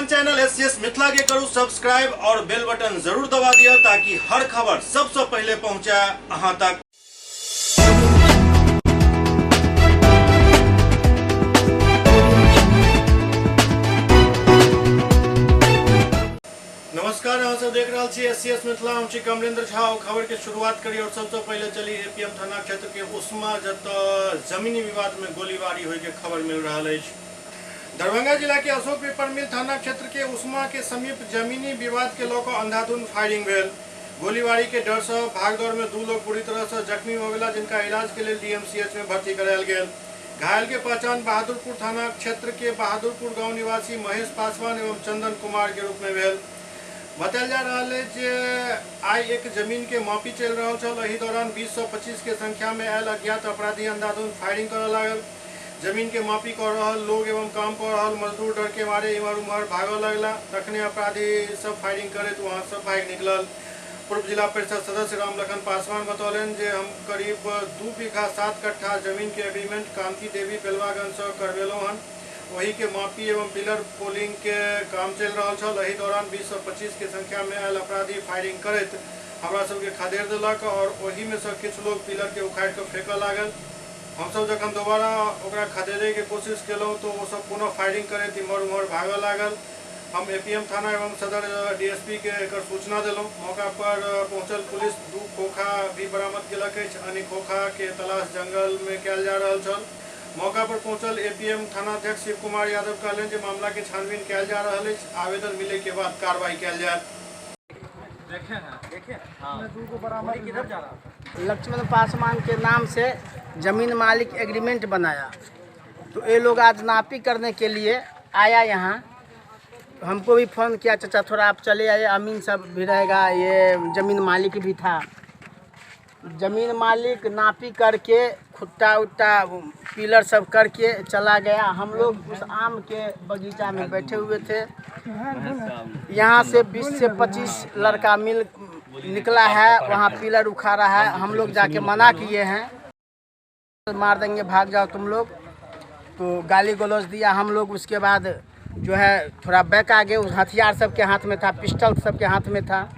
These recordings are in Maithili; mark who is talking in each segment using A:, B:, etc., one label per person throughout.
A: अपन चैनल एससीएस मिथिला के करू सब्सक्राइब और बेल बटन जरूर दबा दिया ताकि हर खबर सबसे पहले पहुंचे अहां तक। नमस्कार, अहाँ सब देख रहल छी एससीएस मिथिला। हम छी कमलेंद्र झा। और खबर के शुरुआत करी और सबसे पहले चली एपीएम थाना क्षेत्र के उस्मा, जतऽ जमीनी विवाद में गोलीबारी होय के खबर मिल रहल अछि। दरभंगा जिला के अशोक पेपर मिल थाना क्षेत्र के उस्मा के समीप जमीनी विवाद के लऽ कऽ अंधाधुंध फायरिंग भेल। गोलीबारी के डर से भागदौड़ में 2 लोग बुरी तरह से जख्मी हो गेला, जिनका इलाज के लिए डीएमसीएच में भर्ती करायल गेल। घायल के पहचान बहादुरपुर थाना क्षेत्र के बहादुरपुर गांव निवासी महेश पासवान एवं चंदन कुमार के रूप में भेल। बतायल जा रहल है जे आइ एक जमीन के मापी चलि रहल छल। एहि दौरान 20 से 25 के संख्या में आयल अज्ञात अपराधी अंधाधुंध फायरिंग करऽ लागल। जमीन के मापी कऽ रहल लोग एवं काम कऽ रहल मजदूर डर के मारे इम्हर उम्हर भागऽ लगला। तखने अपराधी सब फायरिंग करैत वहां सब भागि निकलल। पूर्व जिला परिषद सदस्य रामलखन पासवान बतौलनि जे हम करीब 2 बीघा 7 कट्ठा जमीन के एग्रीमेंट कांति देवी बेलवागंज से करवेलहुं हन। वही के मापी एवं पिलर पोलिंग के काम चलि रहल छल। एहि दौरान 20 से 25 के संख्या में आयल अपराधी फायरिंग करैत हमरा सबके खदेड़ देलक और ओहि में से किछु लोग पिलर के उखाड़ि कऽ फेंकऽ लागल। हमसब जखन दोबारा ओकरा खदेड़े के कोशिश केलहुँ तो ओ सब पुनः फायरिंग करैत इम्हर उम्हर भागऽ लागल। हम एपीएम थाना एवं सदर डीएसपी के एकर सूचना देलहुँ। मौका पर पहुंचल पुलिस 2 खोखा भी बरामद केलक अछि। अन्य खोखा के तलाश जंगल में कयल जा रहल छल। मौका पर पहुंचल एपीएम थानाध्यक्ष शिव कुमार यादव कहलनि जे मामला के छानबीन कयल जा रहल अछि। आवेदन मिले के बाद कार्रवाई कयल जायत।
B: लक्ष्मण पासवान के नाम से जमीन मालिक एग्रीमेंट बनाया, तो ये लोग आज नापी करने के लिए आया यहाँ। हमको भी फ़ोन किया, चाचा थोड़ा आप चले आइए, अमीन सब भी रहेगा, ये जमीन मालिक भी था। जमीन मालिक नापी करके खुट्टा उट्टा पिलर सब करके चला गया। हम लोग उस आम के बगीचा में बैठे हुए थे। यहाँ से 20 से 25 लड़का मिल निकला है, वहाँ पिलर उखा रहा है। हम लोग जाके मना किए हैं, मार देंगे, भाग जाओ तुम लोग। तो गाली गलौज दिया हम लोग। उसके बाद जो है थोड़ा बैक आ गए। उस हथियार सबके हाथ में था, पिस्टल सबके हाथ में था।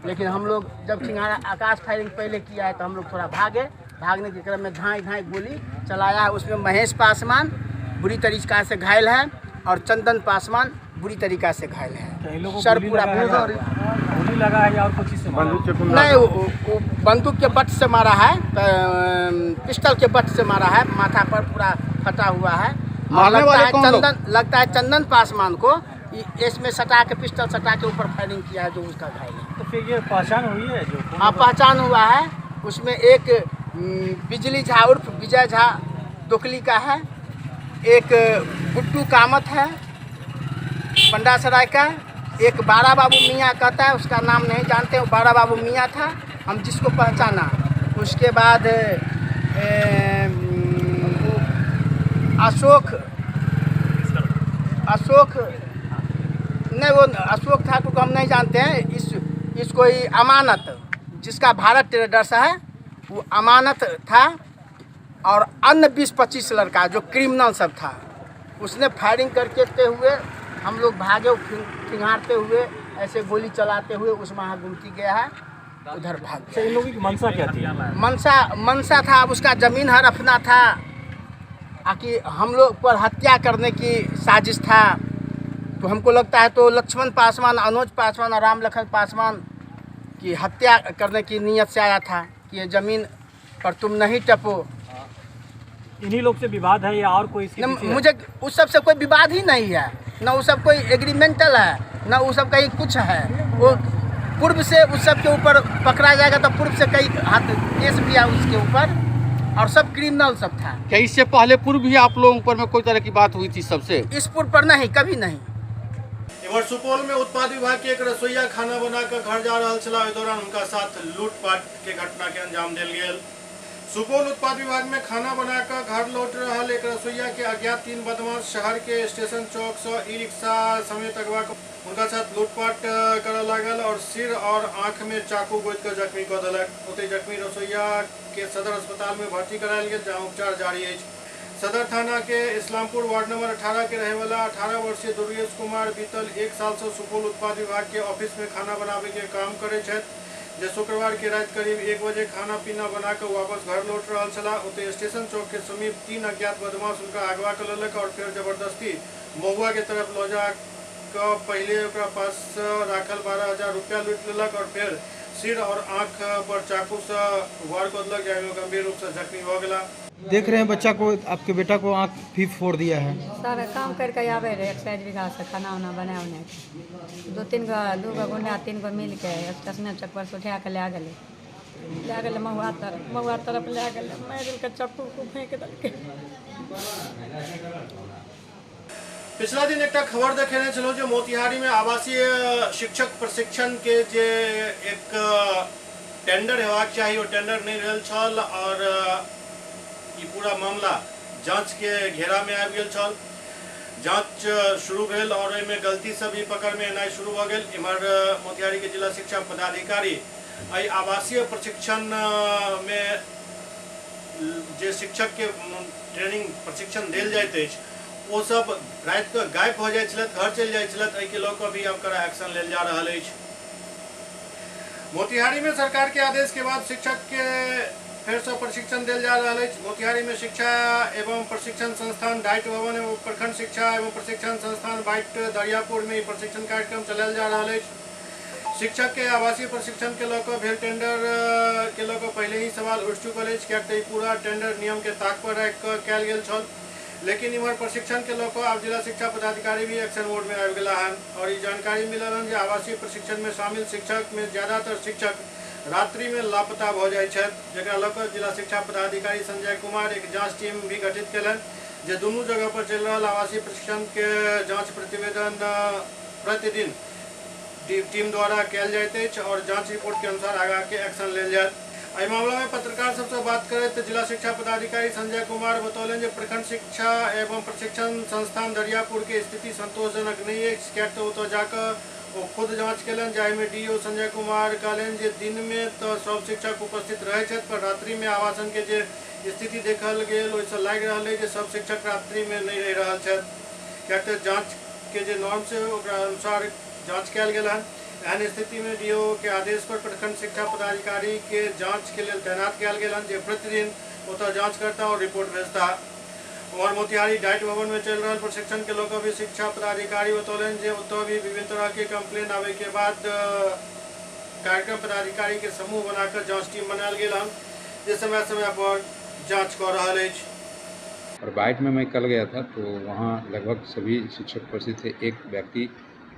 B: लेकिन हम लोग जब चिंगारा आकाश फायरिंग पहले किया है तो हम लोग थोड़ा भागे। भागने के क्रम में धाई धाई गोली चलाया है। उसमें महेश पासवान बुरी तरीका से घायल है और चंदन पासवान बुरी तरीका से घायल है। सर पूरा फटा हुआ है।
C: गोली लगा है या और कुछ से मारा है?
B: नहीं, वो बंदूक के बट से मारा है, पिस्टल के बट से मारा है। माथा पर पूरा फटा हुआ है। और
D: मारने
B: लगता
D: वाले
B: है
D: कौन लोग?
B: चंदन, लगता है चंदन पासवान को इसमें सटा के, पिस्टल सटा के ऊपर फायरिंग किया है, जो उसका घायल है।
C: तो फिर ये पहचान हुई है जो कौन
B: हाँ,
C: लोग?
B: पहचान हुआ है। उसमें एक बिजली झा उर्फ विजय झा दोकली का है, एक गुड्डू कामत है पंडासराय का, एक बारा बाबू मियाँ कहता है, उसका नाम नहीं जानते, वो बारा बाबू मियाँ था, हम जिसको पहचाना। उसके बाद अशोक, अशोक नहीं, वो अशोक ठाकुर को हम नहीं जानते हैं। इसको ही अमानत, जिसका भारत ट्रेडर्स है, वो अमानत था। और अन्य 20-25 लड़का जो क्रिमिनल सब था, उसने फायरिंग करके हुए हम लोग भागे, खिंगारते हुए ऐसे गोली चलाते हुए उस वहाँ गुमती गया है, उधर भाग गया।
C: इन लोगों की मनसा क्या थी?
B: मनसा था, अब उसका जमीन हड़पना था, आकि हम लोग पर हत्या करने की साजिश था। तो हमको लगता है तो लक्ष्मण पासवान, अनुज पासवान और राम लखन पासवान की हत्या करने की नीयत से आया था कि ये ज़मीन पर तुम नहीं टपो।
C: इन्हीं लोग से विवाद है या और कोई इसके
B: न,
C: पीछे है?
B: मुझे उस सब से कोई विवाद ही नहीं है, न वो सब कोई एग्रीमेंटल है, न वो सब कहीं कुछ है। वो पूर्व से उस सब के ऊपर पकड़ा जाएगा तो पूर्व से कई हाथ केस भी है उसके ऊपर, और सब क्रिमिनल सब था।
D: क्या इससे पहले पूर्व भी आप लोगों पर में कोई तरह की बात हुई थी सबसे?
B: इस पूर्व पर नहीं, कभी नहीं।
A: इम्हर सुपौल में उत्पाद विभाग के एक रसोईया खाना बनाकर घर जा रहल छलाह। ओहि दौरान हुनका साथ लूटपाट के घटना के अंजाम देल गेल। सुपौल उत्पाद विभाग में खाना बनाकर घर लौट रहल एक रसोईया के अज्ञात 3 बदमाश शहर के स्टेशन चौक से ई रिक्शा समेत अगवा हुनका साथ लूटपाट करऽ लागल और सिर और आंख में चाकू गोदि कऽ जख्मी कऽ देलक। ओतहि जख्मी रसोईया के सदर अस्पताल में भर्ती करायल गेल, जहां उपचार जारी अछि। सदर थाना के इस्लामपुर वार्ड नंबर 18 के रहे वाला 18 वर्षीय दुर्गेश कुमार बीतल 1 साल से सुपौल उत्पाद विभाग के ऑफिस में खाना बनावे के काम करे छथि, जे शुक्रवार के रात करीब 1 बजे खाना पीना बनाकर वापस घर लौट रहा छलाह। ओतय स्टेशन चौक के समीप 3 अज्ञात बदमाश उनका अगवा कर लेलक और फिर जबरदस्ती महुआ के तरफ लऽ जा कऽ पहले ओकरा पास राखल 12,000 रुपया लूटि लेलक और फिर सिर और आँख पर चाकू से वार कऽ देलक, जाहिमे गंभीर रूप से जख्मी भऽ गेला।
E: देख रहे हैं बच्चा को, आपके बेटा को आँख भी फोड़ दिया है।
F: सारा काम करके आवे रहे 1 बीघा से खाना उना बना उना के 2-3 गो 2 गो गुंडा 3 गो मिल के स्टेशन चौक पर से उठा के ले गेलै महुआ तरफ ले गेलै, मारि देलकै, चक्कू उक्कू फेंक देलकै।
A: पिछला दिन एकटा खबर देखेने छलहुँ जे मोतिहारी में आवासीय शिक्षक प्रशिक्षण के जे एक टेंडर हेबाक चाही ओ टेंडर नहीं रहल छल और ई पूरा मामला जांच के घेरा में आबि गेल छल। जांच शुरू भेल और एहिमे गलती सब भी पकड़ में एनाइ शुरू भऽ गेल। इम्हर मोतिहारी के जिला शिक्षा पदाधिकारी एहि आवासीय प्रशिक्षण में जे शिक्षक के ट्रेनिंग प्रशिक्षण देल जाइत अछि ओ सब राति के गायब भऽ जाइत छलथि, घर चलि जाइत छलथि। एहिके लऽ कऽ भी आब कड़ा एक्शन लेल जा रहल अछि। मोतिहारी में सरकार के आदेश के बाद शिक्षक के फेर से प्रशिक्षण देल जा रहल अछि। मोतिहारी में शिक्षा एवं प्रशिक्षण संस्थान डाइट भवन एवं प्रखंड शिक्षा एवं प्रशिक्षण संस्थान बाइट दरियापुर में प्रशिक्षण कार्यक्रम चलायल जा रहल अछि। शिक्षक के आवासीय प्रशिक्षण के लऽ कऽ भेल टेंडर के लऽ कऽ पहिले ही सवाल उठि चुकल अछि, किएक तऽ ई पूरा टेंडर नियम के ताक पर राखि कऽ कयल गेल छल। लेकिन इम्हर प्रशिक्षण के लऽ कऽ आब जिला शिक्षा पदाधिकारी भी एक्शन मोड में आबि गेला हन और ई जानकारी मिलल हन जे आवासीय प्रशिक्षण में शामिल शिक्षक में ज्यादातर शिक्षक रात्रि में लापता भऽ जाइ छथि, जकरा लऽ कऽ जिला शिक्षा पदाधिकारी संजय कुमार एक जांच टीम भी गठित कयलनि जे दुनू जगह पर चलि रहल आवासीय प्रशिक्षण के जांच प्रतिवेदन प्रतिदिन टीम द्वारा कयल जाइत अछि और जांच रिपोर्ट के अनुसार आगा के एक्शन लेल जायत। एहि मामला में पत्रकार सबसे बात करैत जिला शिक्षा पदाधिकारी संजय कुमार बतौलनि जे प्रखंड शिक्षा एवं प्रशिक्षण संस्थान दरियापुर के स्थिति संतोषजनक नहीं अछि, किएक तऽ ओतऽ जाकऽ ओ खुद जांच कयलनि, जाहिमे डीओ संजय कुमार कहलनि जे दिन में तऽ सब शिक्षक उपस्थित रहै छथि, पर रात्रि में आवासन के जे स्थिति देखल गेल ओहिसँ लागि रहल अछि जे सब शिक्षक रात्रि में नहि रहि रहल छथि, किएक तऽ जांच के जे नॉर्म छै ओकरा अनुसार जांच कयल गेल हन। एहन स्थिति में डीओ के आदेश पर प्रखंड शिक्षा पदाधिकारी के जांच के लेल तैनात कयल गेल हन जे प्रतिदिन ओतऽ जांच करता और रिपोर्ट भेजता। और मोतिहारी डाइट भवन में चलि रहल प्रशिक्षण के लऽ कऽ भी शिक्षा पदाधिकारी बतौलनि जे ओतऽ भी विभिन्न तरह के कंप्लेन आबै के बाद कार्यक्रम पदाधिकारी के समूह बनाकर जांच टीम बनायल गेल हन जे समय समय पर जांच कऽ रहल अछि।
G: और बाइट में मैं कल गया था तो वहाँ लगभग सभी शिक्षक उपस्थित थे। एक व्यक्ति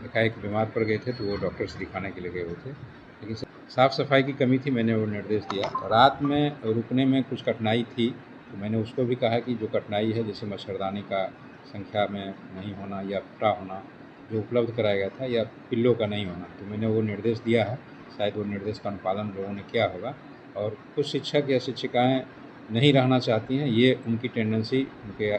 G: एकाएक बीमार पड़ गए थे तो वो डॉक्टर से दिखाने के लिए गए हुए थे, लेकिन साफ़ सफाई की कमी थी, मैंने वो निर्देश दिया। रात में रुकने में कुछ कठिनाई थी तो मैंने उसको भी कहा कि जो कठिनाई है जैसे मच्छरदानी का संख्या में नहीं होना या फटा होना जो उपलब्ध कराया गया था या पिल्लों का नहीं होना, तो मैंने वो निर्देश दिया है। शायद वो निर्देश का अनुपालन लोगों ने किया होगा। और कुछ शिक्षक या शिक्षिकाएँ नहीं रहना चाहती हैं, ये उनकी टेंडेंसी उनके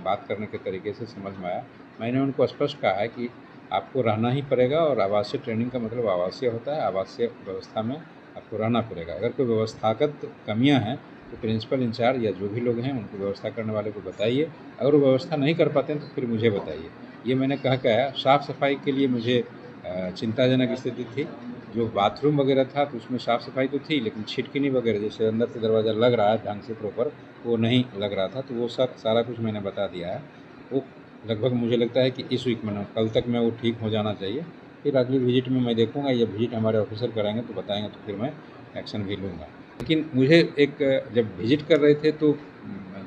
G: बात करने के तरीके से समझ में आया। मैंने उनको स्पष्ट कहा है कि आपको रहना ही पड़ेगा और आवासीय ट्रेनिंग का मतलब आवासीय होता है, आवासीय व्यवस्था में आपको रहना पड़ेगा। अगर कोई व्यवस्थागत कमियां हैं तो प्रिंसिपल इंचार्ज या जो भी लोग हैं उनको व्यवस्था करने वाले को बताइए, अगर वो व्यवस्था नहीं कर पाते हैं तो फिर मुझे बताइए। ये मैंने कह के आया। साफ़ सफाई के लिए मुझे चिंताजनक स्थिति थी। जो बाथरूम वगैरह था तो उसमें साफ़ सफाई तो थी, लेकिन छिटकिनी वगैरह जैसे अंदर से दरवाज़ा लग रहा है ढंग से प्रॉपर वो नहीं लग रहा था, तो वो सब सारा कुछ मैंने बता दिया है। वो लगभग मुझे लगता है कि इस वीक में कल तक में वो ठीक हो जाना चाहिए। फिर अगली विजिट में मैं देखूंगा या विजिट हमारे ऑफिसर कराएंगे तो बताएंगे, तो फिर मैं एक्शन भी लूँगा। लेकिन मुझे एक जब विजिट कर रहे थे तो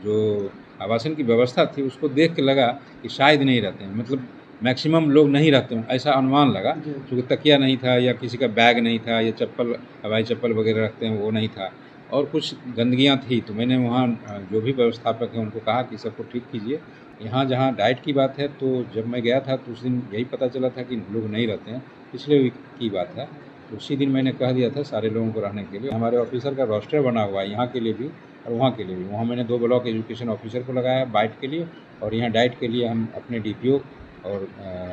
G: जो आवासन की व्यवस्था थी उसको देख के लगा कि शायद नहीं रहते हैं, मतलब मैक्सिमम लोग नहीं रहते हैं ऐसा अनुमान लगा, क्योंकि तकिया नहीं था या किसी का बैग नहीं था या चप्पल हवाई चप्पल वगैरह रखते हैं वो नहीं था और कुछ गंदगियाँ थी। तो मैंने वहाँ जो भी व्यवस्थापक हैं उनको कहा कि सबको ठीक कीजिए। यहाँ जहाँ डाइट की बात है तो जब मैं गया था तो उस दिन यही पता चला था कि लोग नहीं रहते हैं, पिछले वीक की बात है। तो उसी दिन मैंने कह दिया था सारे लोगों को रहने के लिए। हमारे ऑफिसर का रोस्टर बना हुआ है यहाँ के लिए भी और वहाँ के लिए भी। वहाँ मैंने 2 ब्लॉक एजुकेशन ऑफिसर को लगाया बाइट के लिए, और यहाँ डाइट के लिए हम अपने डीपीओ और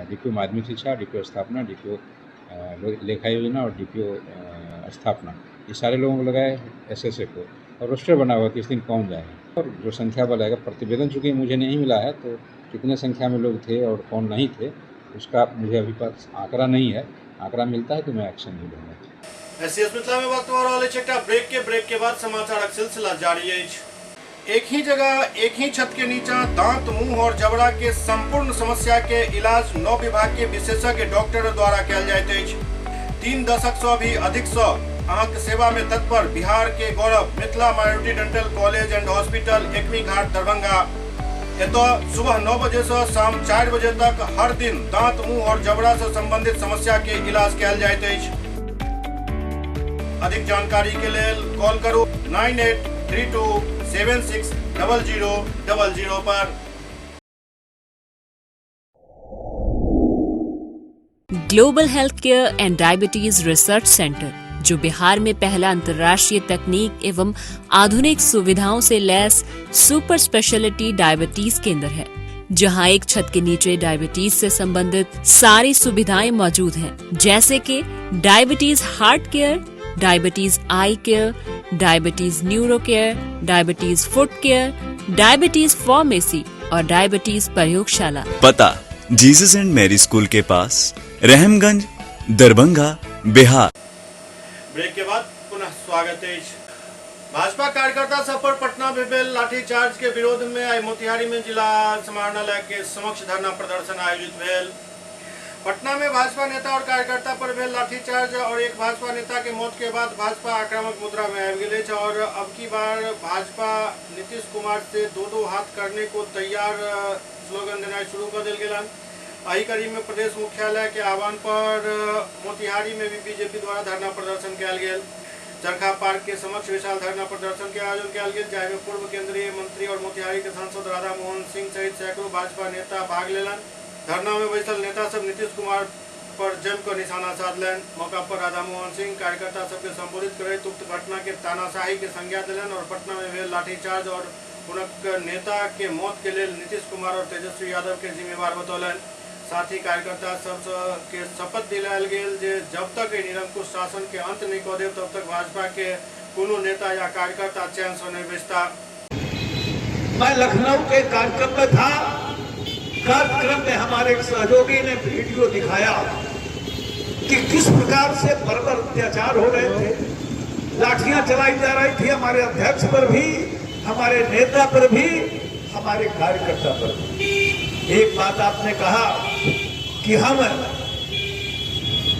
G: डीपीओ माध्यमिक शिक्षा, डीपीओ स्थापना, डीपीओ लेखा योजना और डीपीओ स्थापना, ये सारे लोगों को लगाए, एसएसए को। और रोस्टर बना हुआ है किस दिन कौन जाएगा और जो संख्या बल आएगा। प्रतिवेदन चूँकि मुझे नहीं मिला है तो कितने संख्या में लोग थे और कौन नहीं थे उसका मुझे अभी पास आंकड़ा नहीं है। आंकड़ा मिलता है तो मैं एक्शन नहीं लूँगा।
A: एससीएस मिथिला में वक्त भऽ रहल अछि एकटा ब्रेक के। ब्रेक के बाद समाचारक सिलसिला जारी अछि। एक ही जगह एक ही छत के नीचा दांत, मुंह और जबड़ा के संपूर्ण समस्या के इलाज 9 विभाग के विशेषज्ञ डॉक्टर द्वारा कयल जाइत अछि। 3 दशक सँ भी अधिक सँ अहाँक सेवा में तत्पर बिहार के गौरव Mithila minority dental college and hospital, Ekmi Ghat, Darbhanga. एतऽ सुबह 9 बजे सँ शाम 4 बजे तक हर दिन दांत, मुंह और जबड़ा से संबंधित समस्या के इलाज कयल जाइत अछि। अधिक जानकारी के लेल कॉल करू 9832760000 पर।
H: Global health care and diabetes research centre, जो बिहार में पहला अंतर्राष्ट्रीय तकनीक एवं आधुनिक सुविधाओं से लैस सुपर स्पेशलिटी डायबिटीज केंद्र है, जहां एक छत के नीचे डायबिटीज से संबंधित सारी सुविधाएं मौजूद हैं, जैसे कि diabetes heart care, diabetes eye care, diabetes neuro care, diabetes foot care, diabetes pharmacy और डायबिटीज प्रयोगशाला।
I: पता जीसस एंड मैरी स्कूल के पास, रहमगंज, दरभंगा, बिहार।
A: ब्रेक के बाद पुनः स्वागत अछि। भाजपा कार्यकर्ता सब पर पटना में भेल लाठीचार्ज के विरोध में आई मोतिहारी में जिला समाहरणालय के समक्ष धरना प्रदर्शन आयोजित भेल। पटना में भाजपा नेता और कार्यकर्ता पर भेल लाठीचार्ज और एक भाजपा नेता के मौत के बाद भाजपा आक्रामक मुद्रा में आबि गेल अछि और अब की बार भाजपा नीतीश कुमार से दो दो हाथ करने को तैयार स्लोगन देनाइ शुरू कऽ देल गेल हन। एहि कड़ी में प्रदेश मुख्यालय के आह्वान पर मोतिहारी में भी बीजेपी द्वारा धरना प्रदर्शन कयल गेल। चरखा पार्क के समक्ष विशाल धरना प्रदर्शन के आयोजन कयल गेल, जाहि में पूर्व केंद्रीय मंत्री और मोतिहारी के सांसद राधा मोहन सिंह सहित सैकड़ों भाजपा नेता भाग लेलनि। धरना में बैसल नेता सब नीतीश कुमार पर जमि कऽ निशाना साधलनि। मौका पर राधा मोहन सिंह कार्यकर्ता सबके संबोधित करैत उक्त घटना के तानाशाही के संज्ञा देलनि और पटना में भेल लाठीचार्ज और हुनक नेता के मौत के लेल नीतीश कुमार और तेजस्वी यादव के जिम्मेवार बतौलनि। साथ ही कार्यकर्ता सब के शपथ दिलायल गेल जे जब तक एहि निरंकुश शासन के अंत नहीं कऽ देब तब तक भाजपा के कोनो नेता या कार्यकर्ता चैन से नहीं बैसता।
J: मैं लखनऊ के कार्यक्रम में था। कार्यक्रम में हमारे एक सहयोगी ने वीडियो दिखाया कि किस प्रकार से बर्बर अत्याचार हो रहे थे, लाठियां चलाई जा रही थी हमारे अध्यक्ष पर भी, हमारे नेता पर भी, हमारे कार्यकर्ता पर भी। एक बात आपने कहा कि हम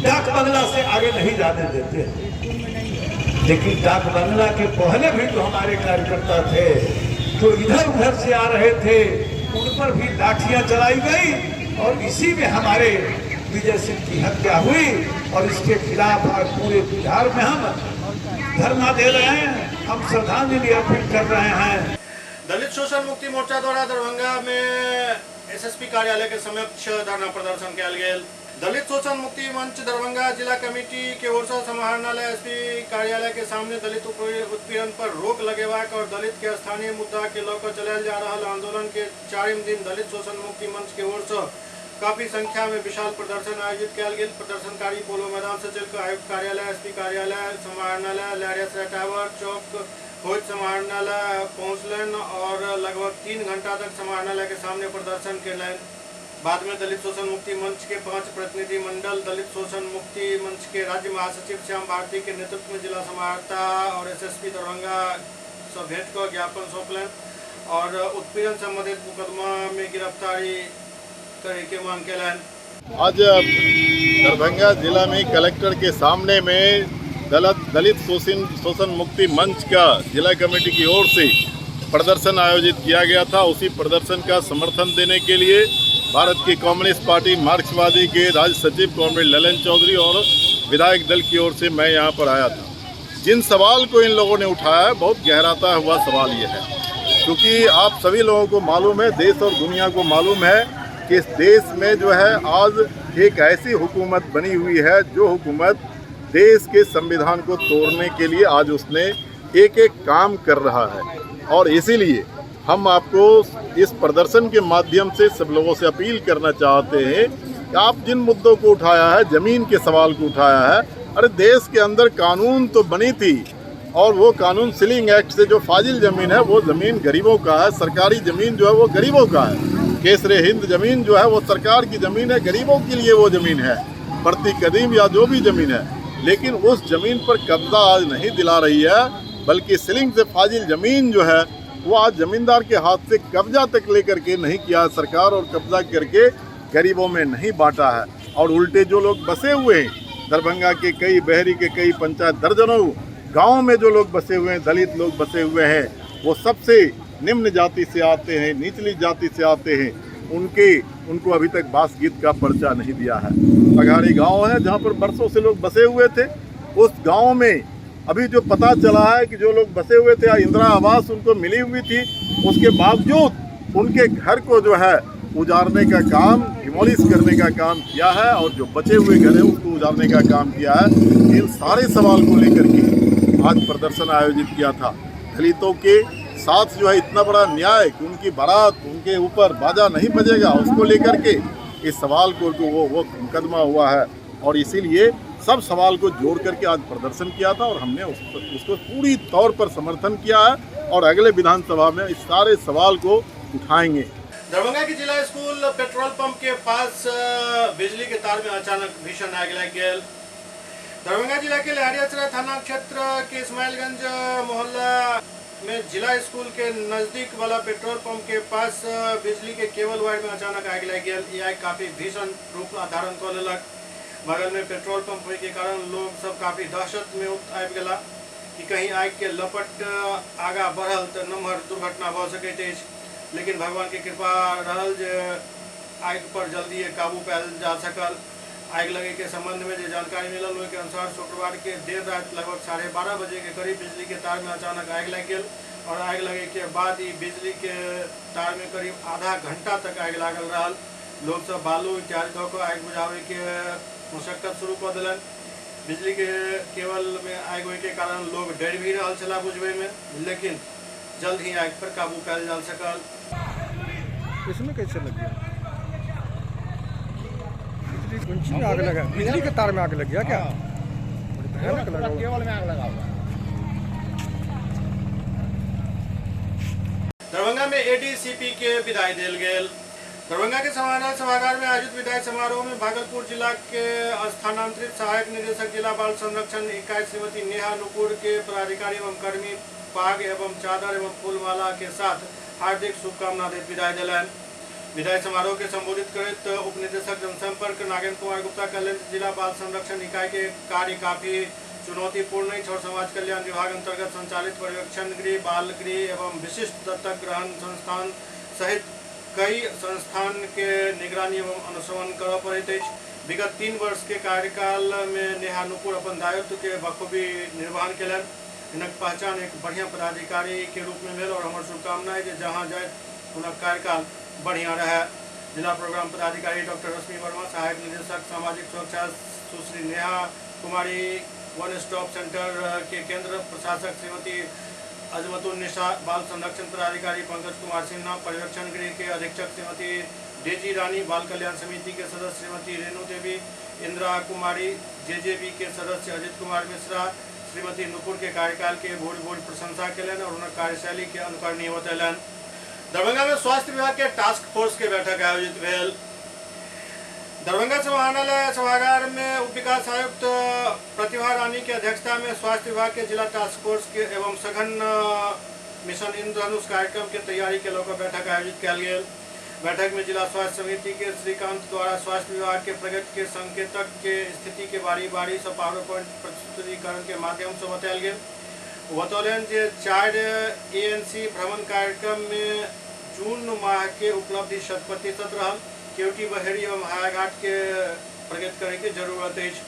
J: डाक बंगला से आगे नहीं जाने देते, लेकिन डाक बंगला के पहले भी जो हमारे कार्यकर्ता थे जो इधर उधर से आ रहे थे उन पर भी लाठियां चलाई गई और इसी में हमारे विजय सिंह की हत्या हुई और इसके खिलाफ आज पूरे बिहार में हम धरना दे रहे हैं, हम श्रद्धांजलि अर्पित कर रहे हैं।
A: दलित शोषण मुक्ति मोर्चा द्वारा दरभंगा में एसएसपी कार्यालय के समक्ष धरना प्रदर्शन कयल गेल। दलित शोषण मुक्ति मंच दरभंगा जिला कमेटी के ओर से समाहरणालय एसपी कार्यालय के सामने दलित उत्पीड़न पर रोक लगेबाक और दलित के स्थानीय मुद्दा के लऽ कऽ चलायल जा रहल आंदोलन के 4 दिन दलित शोषण मुक्ति मंच के ओर से काफी संख्या में विशाल प्रदर्शन आयोजित कयल गेल। प्रदर्शनकारी पोलो मैदान से चलकर आयुक्त कार्यालय, एसपी कार्यालय, समाहरणालय, लहरियासराय टावर चौक होइत समाहरणालय पहुँचलनि और लगभग 3 घंटा तक समाहरणालय के सामने प्रदर्शन कयलनि। बाद में दलित शोषण मुक्ति मंच के 5 प्रतिनिधि मंडल दलित शोषण मुक्ति मंच के राज्य महासचिव श्याम भारती के नेतृत्व में जिला समाहर्ता और एसएसपी दरभंगा से भेंट कर ज्ञापन सौंपलनि और उत्पीड़न संबंधित मुकदमा में गिरफ्तारी करे के मांग कयलनि।
K: आज दरभंगा जिला में कलेक्टर के सामने में दलित शोषण मुक्ति मंच का जिला कमेटी की ओर से प्रदर्शन आयोजित किया गया था। उसी प्रदर्शन का समर्थन देने के लिए भारत की कम्युनिस्ट पार्टी मार्क्सवादी के राज्य सचिव कॉमरेड ललन चौधरी और विधायक दल की ओर से मैं यहाँ पर आया था। जिन सवाल को इन लोगों ने उठाया है बहुत गहराता हुआ सवाल ये है, क्योंकि आप सभी लोगों को मालूम है, देश और दुनिया को मालूम है कि इस देश में जो है आज एक ऐसी हुकूमत बनी हुई है जो हुकूमत देश के संविधान को तोड़ने के लिए आज उसने एक एक काम कर रहा है। और इसीलिए हम आपको इस प्रदर्शन के माध्यम से सब लोगों से अपील करना चाहते हैं कि आप जिन मुद्दों को उठाया है, ज़मीन के सवाल को उठाया है, अरे देश के अंदर कानून तो बनी थी, और वो कानून सीलिंग एक्ट से जो फाजिल ज़मीन है वो ज़मीन गरीबों का है, सरकारी ज़मीन जो है वो गरीबों का है। केसरे हिंद ज़मीन जो है वो सरकार की ज़मीन है, गरीबों के लिए वो ज़मीन है, प्रति कदीम या जो भी ज़मीन है, लेकिन उस ज़मीन पर कब्जा आज नहीं दिला रही है, बल्कि सीलिंग से फाजिल ज़मीन जो है वो आज ज़मींदार के हाथ से कब्जा तक लेकर के नहीं किया सरकार, और कब्जा करके गरीबों में नहीं बांटा है। और उल्टे जो लोग बसे हुए हैं दरभंगा के कई, बहरी के कई पंचायत, दर्जनों गाँव में जो लोग बसे हुए हैं, दलित लोग बसे हुए हैं, वो सबसे निम्न जाति से आते हैं, निचली जाति से आते हैं, उनके उनको अभी तक बास गीत का पर्चा नहीं दिया है। पघाड़ी गांव है जहां पर बरसों से लोग बसे हुए थे, उस गांव में अभी जो पता चला है कि जो लोग बसे हुए थे इंदिरा आवास उनको मिली हुई थी, उसके बावजूद उनके घर को जो है उजाड़ने का काम, डिमोलिश करने का काम किया है, और जो बचे हुए घर हैं उसको उजाड़ने का काम किया है। इन सारे सवाल को लेकर के आज प्रदर्शन आयोजित किया था। दलितों के साथ जो है इतना बड़ा न्याय कि उनकी बारात उनके ऊपर बाजा नहीं बजेगा, उसको लेकर के इस सवाल को वो मुकदमा हुआ है, और इसीलिए सब सवाल को जोड़ करके आज प्रदर्शन किया था, और हमने उसको पूरी तौर पर समर्थन किया है, और अगले विधानसभा में इस सारे सवाल को उठाएंगे।
A: दरभंगा के जिला स्कूल पेट्रोल पंप के पास बिजली के तार में अचानक भीषण आग लग गई। दरभंगा जिला के लहरियासराय थाना क्षेत्र के इस्माइलगंज मोहल्ला में जिला स्कूल के नज़दीक वाला पेट्रोल पंप के पास बिजली के केबल वायर में अचानक आग लग गई। यह आग काफ़ी भीषण रूप धारण कर लेलक। बगल में पेट्रोल पंप होने के कारण लोग सब काफ़ी दहशत में आबि गेला कि कहीं आग के लपट आगा बढ़ल तो नमहर दुर्घटना भऽ सकैत अछि, लेकिन भगवान के कृपा रहल जे आगि पर जल्दी काबू पायल जा सकल। आगि लगे के संबंध में जो जानकारी मिलल ओहि के अनुसार शुक्रवार के देर रात लगभग 12:30 बजे के करीब बिजली के तार में अचानक आगि लग गेल, और आगि लगे के बाद ई बिजली के तार में करीब आधा घंटा तक आगि लागल रहल। लोग सब बालू इत्यादि धऽ कऽ आगि बुझाबै के मशक्कत शुरू कऽ देलनि। बिजली के केबल में आगि होय के कारण लोग डरि भी रहल छलाह बुझबै में, लेकिन जल्द ही आगि पर काबू पायल जा सकल।
E: इसमें कैसे लग गया? बिजली में आग लगा, बिजली के तार में आग लग गया क्या? भयानक लगा,
D: केबल में आग लगा हुआ।
A: दरभंगा में एडीसीपी के विदाई देल गेल। दरभंगा के समाहरणालय सभागार में आयोजित विदाई समारोह में भागलपुर जिला के स्थानांतरित सहायक निदेशक जिला बाल संरक्षण इकाई श्रीमती नेहा नुपुर के पदाधिकारी एवं कर्मी पाग एवं चादर एवं फूलमाला के साथ हार्दिक शुभकामना देत विदाई दिलनि। विदाई समारोह के संबोधित करैत उप निदेशक जनसंपर्क नागेंद्र कुमार गुप्ता कहलनि जिला बाल संरक्षण इकाई के कार्य काफी चुनौतीपूर्ण अछि और समाज कल्याण विभाग अंतर्गत संचालित पर्यवेक्षण गृह, बाल गृह एवं विशिष्ट दत्तक ग्रहण संस्थान सहित कई संस्थान के निगरानी एवं अनुश्रवण करऽ पड़ैत अछि। विगत 3 वर्ष के कार्यकाल में नेहा नुपुर अपन दायित्व के बखूबी निर्वहन केलनि। हिनक पहचान एक बढ़िया पदाधिकारी के रूप में भेल और हमर शुभकामना है जे जहाँ जाए हुनक कार्यकाल बढ़िया रहे। जिला प्रोग्राम पदाधिकारी डॉक्टर रश्मि वर्मा, सहायक निदेशक सामाजिक सुरक्षा Sushri Neha Kumari, one stop centre के केंद्र प्रशासक श्रीमती अजमतुल निशा, बाल संरक्षण पदाधिकारी पंकज कुमार सिन्हा, पर्यवेक्षण गृह के अधीक्षक श्रीमती डेजी रानी, बाल कल्याण समिति के सदस्य श्रीमती रेणु देवी, इंदिरा कुमारी, जेजेबी के सदस्य अजित कुमार मिश्रा श्रीमती नुपुर के कार्यकाल के भूरि भूरि प्रशंसा केलनि और हुनक कार्यशैली के अनुकरणीय बतेलनि। दरभंगा में स्वास्थ्य विभाग के टास्क फोर्स के बैठक आयोजित भेल। दरभंगा समाहरणालय सभागार में उप विकास आयुक्त प्रतिभा रानी के अध्यक्षता में स्वास्थ्य विभाग के जिला टास्क फोर्स के एवं सघन मिशन इंद्रधनुष कार्यक्रम के तैयारी के लऽ बैठक आयोजित कयल गेल। बैठक में जिला स्वास्थ्य समिति के श्रीकांत द्वारा स्वास्थ्य विभाग के प्रगति के संकेतक के स्थिति के बारी बारी से पावर पॉइंट प्रस्तुतिकरण के माध्यम से बतायल गेल। बतौलनि जे 4 एएनसी भ्रमण कार्यक्रम में जून माह के उपलब्धि 100% रहल। केवटी, बहेड़ी एवं हायाघाट के प्रगति करे के जरूरत अछि।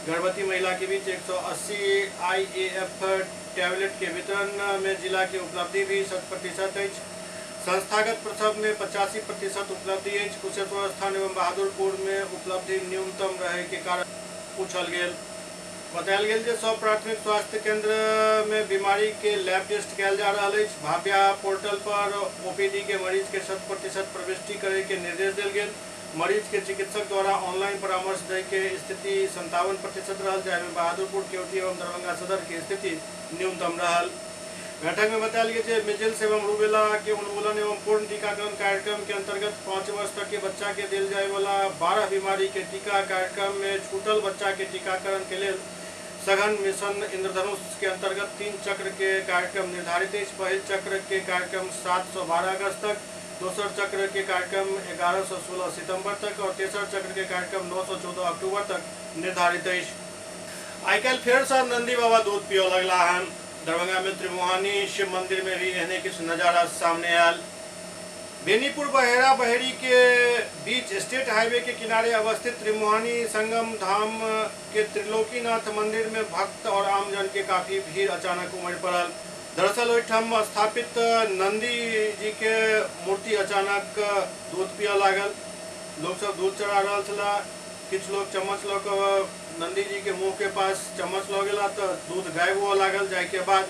A: गर्भवती महिला के बीच 180 आईएएफ टैबलेट के वितरण में जिला के उपलब्धि भी 100% अछि। संस्थागत प्रसव में 85% उपलब्धि अछि। कुशेश्वर स्थान एवं बहादुरपुर में उपलब्धि न्यूनतम रहे के कारण पूछल गेल। बतायल गेल जे सब प्राथमिक स्वास्थ्य केंद्र में बीमारी के लैब टेस्ट कयल जा रहल अछि। भाव्या पोर्टल पर ओपीडी के मरीज के 100% प्रविष्टि करे के निर्देश देल गेल। मरीज के चिकित्सक द्वारा ऑनलाइन परामर्श दै के स्थिति 57% रहल, जाहिमे बहादुरपुर, केवटी एवं दरभंगा सदर के स्थिति न्यूनतम रहल। बैठक में बतायल गेल जे मिजिल्स एवं रूबेला के उन्मूलन एवं पूर्ण टीकाकरण कार्यक्रम के अंतर्गत 5 वर्ष तक के बच्चा के देल जाय वाला 12 बीमारी के टीका कार्यक्रम में छूटल बच्चा के टीकाकरण के लेल सघन मिशन इंद्रधनुष के अंतर्गत 3 चक्र के कार्यक्रम निर्धारित अछि। पहिल चक्र के कार्यक्रम 7 से 12 अगस्त तक, दोसर चक्र के कार्यक्रम 11 से 16 सितंबर तक और तेसर चक्र के कार्यक्रम 9 से 14 अक्टूबर तक निर्धारित अछि। आइ काल्हि फेर से नंदी बाबा दूध पिय लगला हन। दरभंगा में त्रिमुहानी शिव मंदिर में भी एहने किछु नजारा सामने आयल। बेनीपुर बहेरा बहेरी के बीच स्टेट हाईवे के किनारे अवस्थित त्रिमुहानी संगम धाम के त्रिलोकीनाथ मंदिर में भक्त और आमजन के काफी भीड़ अचानक उमड़ पड़ल। दरअसल ओहिठाम स्थापित नंदी जी के मूर्ति अचानक दूध पिय लागल। लोग सब दूध चढ़ा रहल छला, किछु लोग चम्मच लऽ कऽ नंदी जी के मुँह के पास चम्मच लऽ गेला तऽ दूध गायब हुअ लागल। जाहिके बाद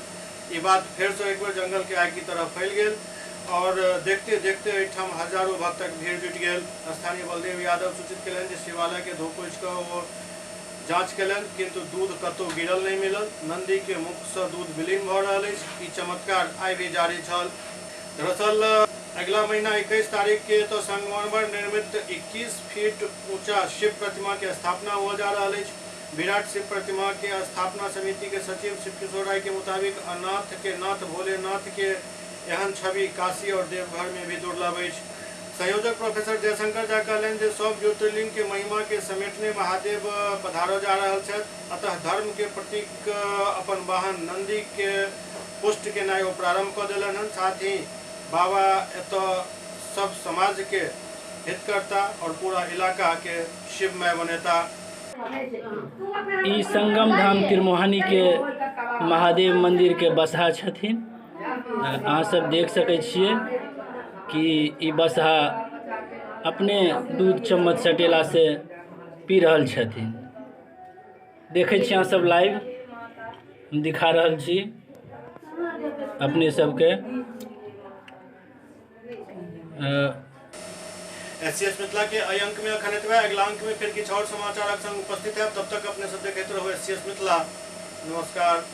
A: ई बात फेरसँ एक बेर जंगल के आगि की तरह फैल गेल और देखते देखते एहिठाम हजारों भक्तक भीड़ जुटि गेल। स्थानीय बलदेव यादव सूचित कयलनि जे शिवालय के धो पोछि कऽ ओ जाँच कयलनि, किन्तु दूध कतहु गिरल नहि मिलल। नंदी के मुखसँ दूध विलीन भऽ रहल अछि। ई चमत्कार आइ भी जारी छल। दरअसल अगला महीना 21 तारीख के तो संगमरमर निर्मित 21 फीट ऊंचा शिव प्रतिमा के स्थापना हुआ जा रहा अछि। विराट शिव प्रतिमा के स्थापना समिति के सचिव शिव किशोर राय के मुताबिक अनाथ के नाथ भोलेनाथ के एहन छवि काशी और देवघर में भी दुर्लभ अछि। संयोजक प्रोफेसर जयशंकर झा कहलनि जे सब ज्योतिर्लिंग के महिमा के समेटने महादेव पधारल जा रहल छथि, अतः धर्म के प्रतीक अपन वाहन नंदी के पुष्ट केनाइ ओ प्रारंभ कऽ देलनि हन। साथ ही बाबा एतऽ सब समाज के हितकर्ता और पूरा इलाका के शिवमय बनेता।
L: ई संगम धाम त्रिमुहानी के महादेव मंदिर के बसहा छथिन। अहाँ सब देख सकै छियै कि ई बसहा अपने दूध चम्मच सटेला से पी रहल छथिन। देखै छी अहाँ सब लाइव दिखा रहल छी अपने सबके।
A: एससीएस मिथिला के एहि अंक में अखन एतबे। अगिला अंक में फिर किछु और समाचारक संग उपस्थित है। तब तक अपने सब देखैत रहू एससीएस मिथिला। नमस्कार।